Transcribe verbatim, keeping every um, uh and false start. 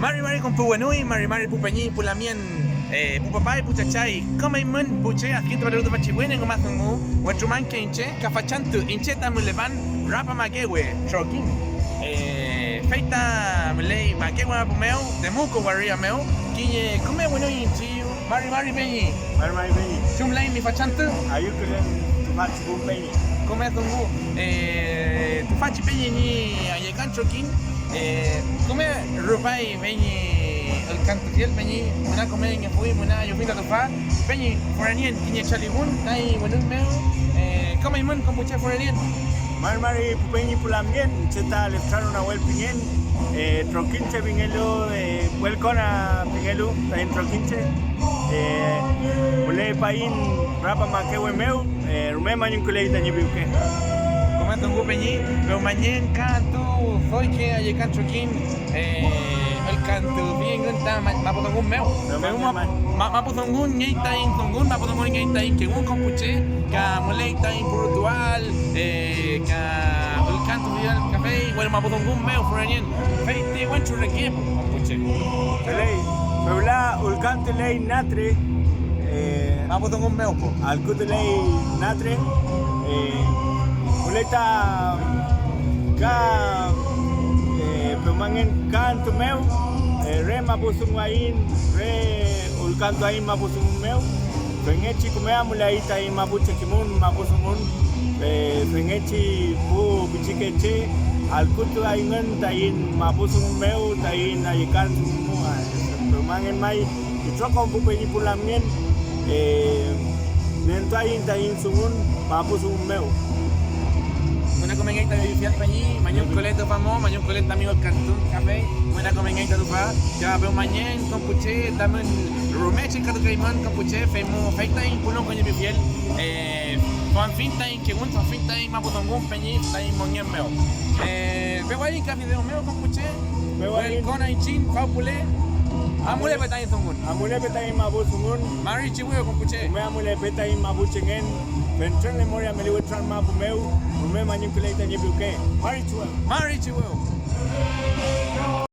Mari mari kom pu wenuy, mari mari pu peñi, pu lamien, eh, pu papay, pu chachay, kom eymün pu che adkintupalu tüfachi wünen ngüma dungu, wentru mangke iñche, ka fachantü iñche ta mülepan Rapa Makewe trokiñ. Eh, fey ta müley Makewe mapu mew, Temuco waria mew, kiñe küme wenuy iñchiw, mari mari peñi. Mari mari peñi. Chumlay mi fachantü. Ayükülen tüfachi pu peñi. Küme dungu, eh, tüfachi peñi ñi ayekan trokiñ, eh, küme rupay peñi ülkantufiel peñi, müna kümengefuy, müna ayüfuy ta tüfa peñi. Foranien kiñe chaliwün taiñ wünün mew, eh, kom eymün kom pu che foranien. Mari mari pu peñi pu lamngen, che ta Leftrano Nawel pingen, eh, trokiñche pingelu, eh, Welkona pingelu taiñ trokiñche, eh, mülepaiñ Rapa Makewe mew, eh, rume mañumküley tañi piwke. Küme dungu peñi, pewmanien ka antü doyke ayekan trokiñ, eh, ülkantufi engün ta ma-, mapudungun mew. Pewmanien. Pew ma-, ma-, mapudungun ngey taiñ dungun, mapudungun ngey taiñ kewün kom pu che, ka müley taiñ pu ritual, eh, ka ülkantufiel kafey, welu mapudungun mew foranien, fey ti wentru reke pu-, pu che. Feley, fewla ülkantuley natre, eh, mapudungun mew pu. Alkutuley natre, eh, wüle ta ka, eh, pewmangen ka antü mew, eh, re mapudunguaiñ, re ülkantuaiñ mapudungun mew. Femngechi küme amuley taiñ mapuche kimün mapudungun, eh, femngechi pu pichikeche allkütuayngün taiñ mapudungun mew taiñ ayekan dungu, eh, pewmangen may itrokom pu peñi pu lamngen, eh, nentuaiñ taiñ dungun mapudungun mew. Wüna komengey tami pifiel peñi, mañumkülen tüfa mo, mañumkülen tami ülkantun kafey, wüna komengey ta tüfa, ka pewmanien kom pu che tamün rume chillkatukeymün kom pu che, fey mo, fey taiñ pulon ko ñi pifiel, eh, duamfiñ taiñ kewün, duamfiñ taiñ mapudungun peñi taiñ mongen mew. Eh, pewaiñ ka video mew kom pu che, Pewaiñ. Welkona iñchiñ fawpüle, amulepe taiñ dungun. Amulepe taiñ mapudungun. Mari chiwew kom pu che. Rume amulepe taiñ mapuchengen, fentren lemoria meli wentran mapu mew, rume mañumküley tañi piwke. Mari chiwew. Mari chiwew.